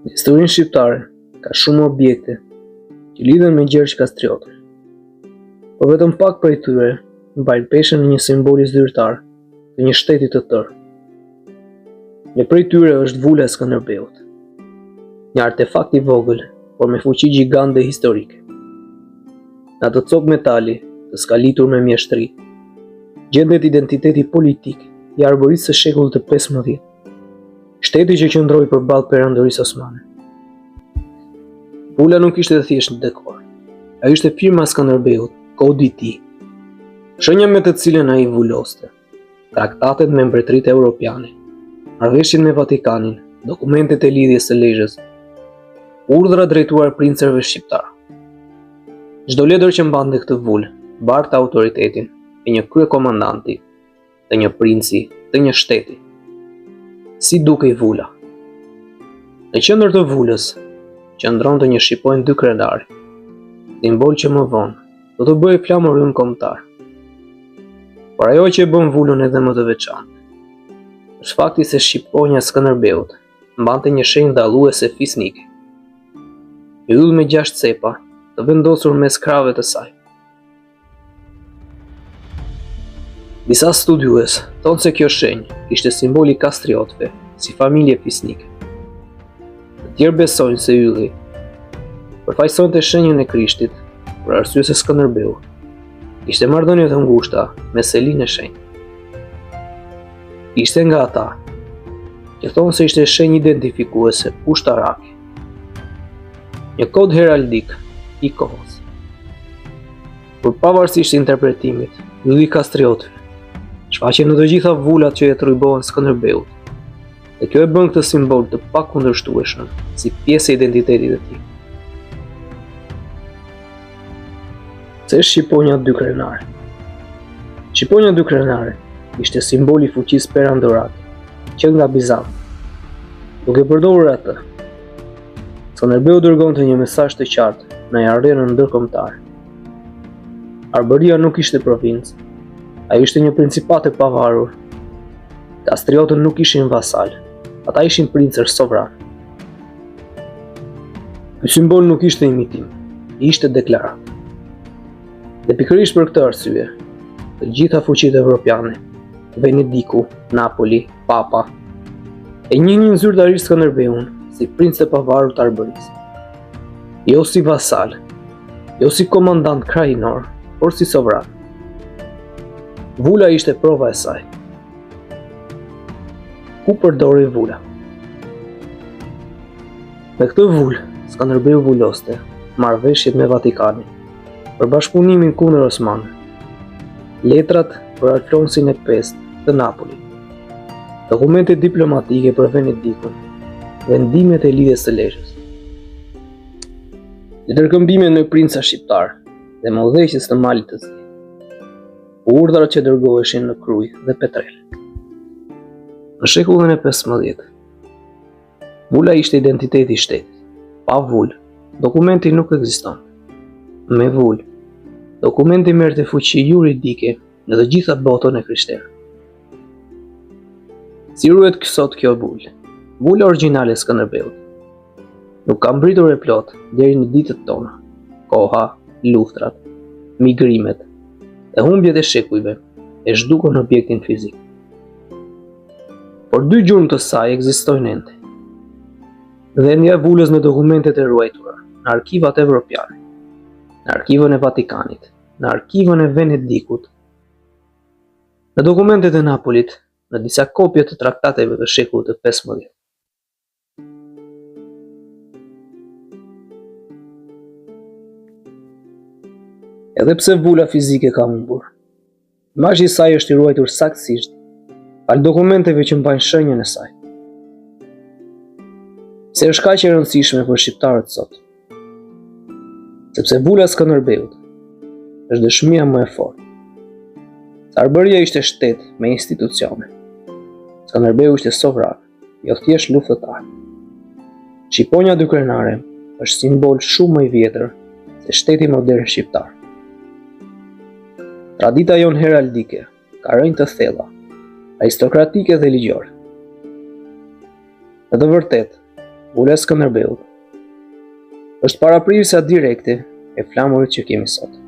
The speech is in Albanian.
Në historinë shqiptare ka shumë objekte që lidhen me Gjergj Kastriotin. Por vetëm pak prej tyre mbajnë peshën e një simboli zyrtar të një shteti të tërë. Një prej tyre është vula e Skënderbeut. Një artefakt i vogël, por me fuqi gjigande historike. Në atë copë metali, të skalitur me mjeshtri, gjendet identiteti politik i Arbërisë së shekullit të 15. Shteti që qëndroi përballë perandorisë osmane. Vula nuk ishte thjesht një dekor. Ajo ishte firma e Skënderbeut, kodi i tij. Shenja me të cilën ai vuloste, traktatet me mbretëritë europiane, marrëveshjet me Vatikanin, dokumentet e lidhjes së Lezhës, urdhra drejtuar princërve shqiptarë. Çdo letër që mbante këtë vulë bartte autoritetin e një kryekomandanti të një princi, të një shteti. Si dukej vula? Në qendër të vulës qëndronte një shqiponjë dykrenare, simbol që më vonë do të bëhej flamuri ynë kombëtar. Por ajo që e bën vulën edhe më të veçantë, është fakti se shqiponja e Skënderbeut mbante një shenjë dalluese fisnike. Një yll me gjashtë cepa të vendosur mes krahëve të saj. Disa studiues thonë se kjo shenjë ishte simboli i Kastriotëve si familje fisnike. Të tjerë besojnë se ylli përfaqësonte shenjën e Krishtit, për arsye se Skënderbeu kishte marrëdhënie të ngushta me Selinë e Shenjtë. Ishte nga ata që thonë se ishte shenjë identifikuese ushtarake. Një kod heraldik i kohës. Por pavarësisht interpretimit, ylli i Kastriotëve shfaqet në të gjitha vulat që i atribuohen Skënderbeut. Dhe kjo e bën këtë simbol të pakundërshtueshëm si pjesë e identitetit të tij. Pse shqiponja dykrenare? Shqiponja dykrenare ishte simboli i fuqisë perandorake, që nga Bizanti. Duke përdorur atë, Skënderbeu dërgonte një mesazh të qartë në arenën ndërkombëtare. Arbëria nuk ishte provincë, ajo ishte një principatë e pavarur. Kastriotët nuk ishin vasalë, ata ishin princër sovranë. Ky simbol nuk ishte imitim, ishte deklaratë. Dhe pikërisht për këtë arsye, të gjitha fuqitë evropiane, Venediku, Napoli, Papa, e njihnin zyrtarisht Skënderbeun si princ të pavarur të Arbërisë. Jo si vasal, jo si komandant krahinor, por si sovran. Vula ishte prova e saj. Ku përdorej vula? Me këtë vulë, Skënderbeu vuloste marrëveshjet me Vatikanin për bashkëpunimin kundër osmanëve, letrat për Alfonsin e V të Napolit, dokumentet diplomatike për Venedikun, vendimet e lidhjes së Lezhës. Letërkëmbimet me princa shqiptarë dhe me udhëheqës të Malit të Zi. Urdhrat që dërgoheshin në Krujë dhe Petrelë. Në shekullin e 15, vula ishte identiteti i shtetit. Pa vulë, dokumenti nuk ekziston. Me vulë, dokumenti merrte fuqi juridike në të gjitha botën e krishterë. Si ruhet sot kjo vulë? Vula origjinale e Skënderbeut nuk ka mbërritur e plotë deri në ditët tona. Koha, luftrat, migrimet dhe humbjet e shekujve e zhdukën objektin fizik. Por dy gjurmë të saj ekzistojnë ende. Gdhendja e vulës në dokumentet e ruajtura në arkivat evropiane, në arkivën e Vatikanit, në arkivën e Venedikut, në dokumentet e Napolit, në disa kopje të traktateve të shekullit të 15. Edhe pse vula fizike ka humbur, imazhi i saj është i ruajtur saktësisht falë dokumenteve që mbajnë shenjën e saj. Pse është kaq e rëndësishme për shqiptarët sot? Sepse vula e Skënderbeut është dëshmia më e fortë. Se Arbëria ishte shtet me institucione. Skënderbeu ishte sovran, jo thjesht luftëtar. Shqiponja dykrenare është simbol shumë më i vjetër se shteti modern shqiptar. Tradita jonë heraldike ka rrënjë të thella, aristokratike dhe ligjore. Në të vërtetë, Vula e Skënderbeut është paraprirësja direkte e flamurit që kemi sot.